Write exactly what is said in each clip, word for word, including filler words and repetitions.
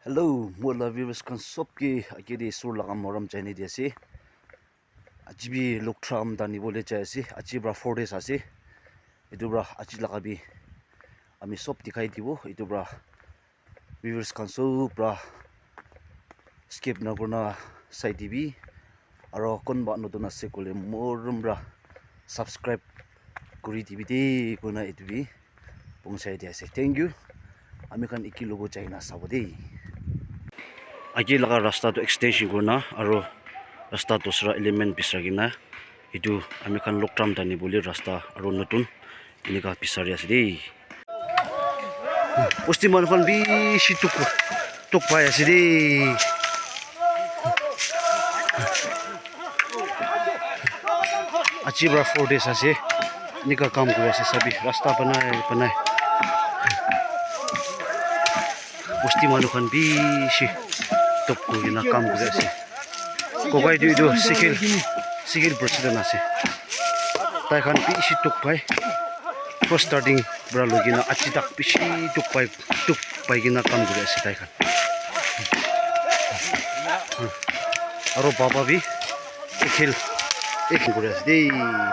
Hello, moi la viewers khan sob ke age te sur laga morom jai ni di ase. Aji bi log tram dani bole jai ase. Aji pra four days ase. Etu pra aji laga bi ami sob dikhai dibo. Etu pra viewers khan sob pra skip na kurna sai dibi. Aro kunba notun ase koile morom pra subscribe kuri dibi de koina etu bi ponsai di ase. Thank you. Ami khan eki logo jai na sabo de. Age laga rasta tu extension kurna aro rasta dusra element bisai kena etu ami khan log tram dani bole rasta aro notun enika bisari ase de. Bosti manu khan bishi tuk tuk pai ase de. Aji pra four days ase. Enika kam kuri ase sabi rasta banai banai. Bosti manu khan bishi tuk kuri kena kam kuri ase. Kokai tu etu sikil sikil president ase. Tai khan bishi tuk pai. First starting pra loi kena aji tak bishi tuk pai tuk pai kena kam kuri ase tai khan. Aro baba bi ekhel ekhel kuri ase de.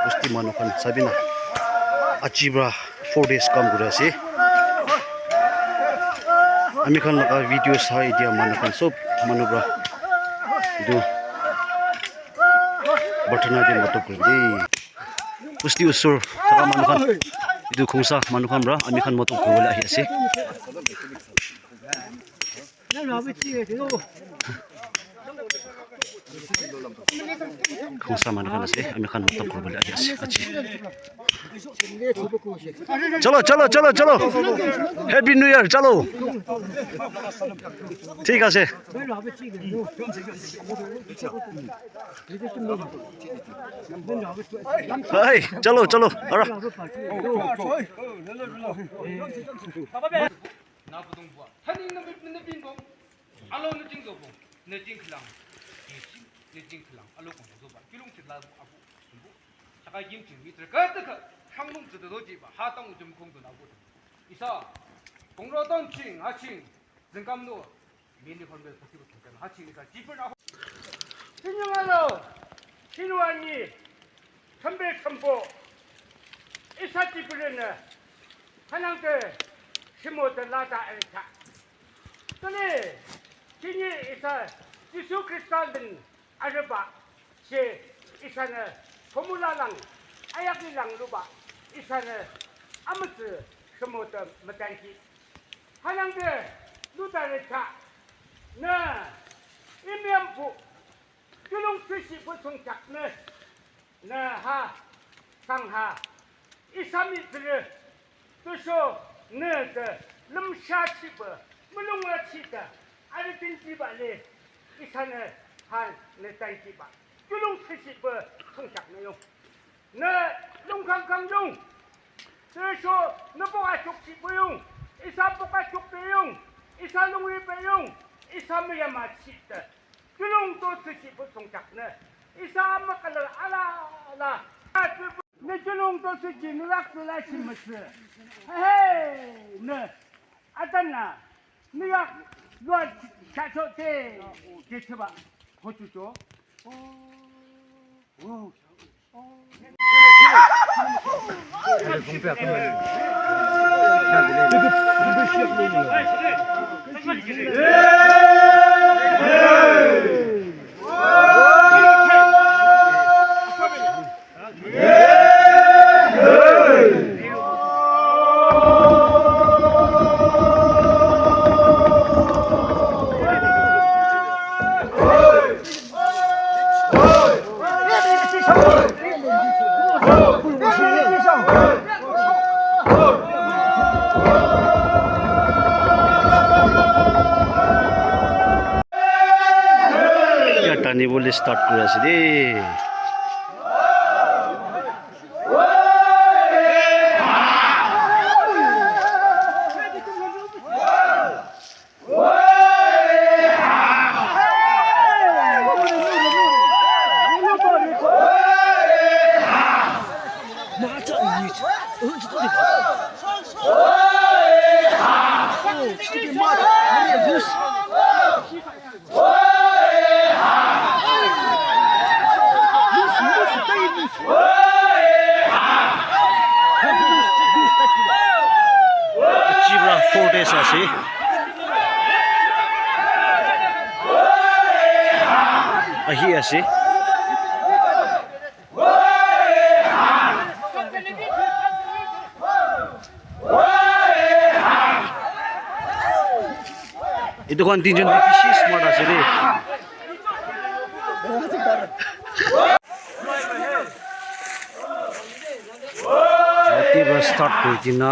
Bosti manu khan sabi na aji pra four days kam kuri ase. Ami khan laga video sai dia manu khan sob manu pra etu Barthana de matok kuri de. Bosti usur thaka manu khan etu khungsa manu khan pra ami khan matok kuri bole ahi ase. Khungsa manu khan ase ami khan matok kuri bole ahi ase aji. Chalo chalo chalo chalo. Happy New Year chalo. Thik ase. Hey, chalo chalo. Ara. Na pudung bua. Thaning na mit na bin bong. Alo na jing do bong. Na jing khlang. Na jing khlang. Alo kong do ba. Kilung chit la abu. Saka gim ching mi tra ka ta ka. Khang lung chit do ji ba. Ha tang u jum kong do na bu. Isa. Kong ro don ching ha ching. Zengkam no. Mini khon be pati ko thang ha ching isa. Ji pa na. Sinu alo. Sinu ani. Thambe thampo. Isa ji pa ne. Hanang te. Shimo te la ta en ta. Tole, kini isa Jisu Krista din araba she isa ne formula lang, ayak ni lang luba isa ne amatsu shimo te matanki. Hanang de lu ta re ta. Na, imiam pu, tulung sisi pu sung chak ne. Na ha, sang ha, isa mi zire, tu sho ne de, lum sha chi ba, mulung wa chi da, ari tin chi ba le, isa ne ha ne tai chi ba, kulung chi chi ba, thong chak ne yong. Ne lung kang kang yong, tu sho ne bo a chuk chi ba yong, isa bo ka chuk pe yong, isa lung ri pe yong, isa mi ya ma chi da. Julung to tsu chi pu sung chak ne. Isa ma ka le ala ala. Ne julung to tsu chi ne lak tsu la chi ma tsu. Hey, ne. Atan na. Ne yak lua cha cho te. Ke che ba. Ho chu cho. Oh. Oh. Etia tani bole start kuri ase de. Ahi ase. Etu khan tinjon bishi smart ase de. Yate para start kuri dina.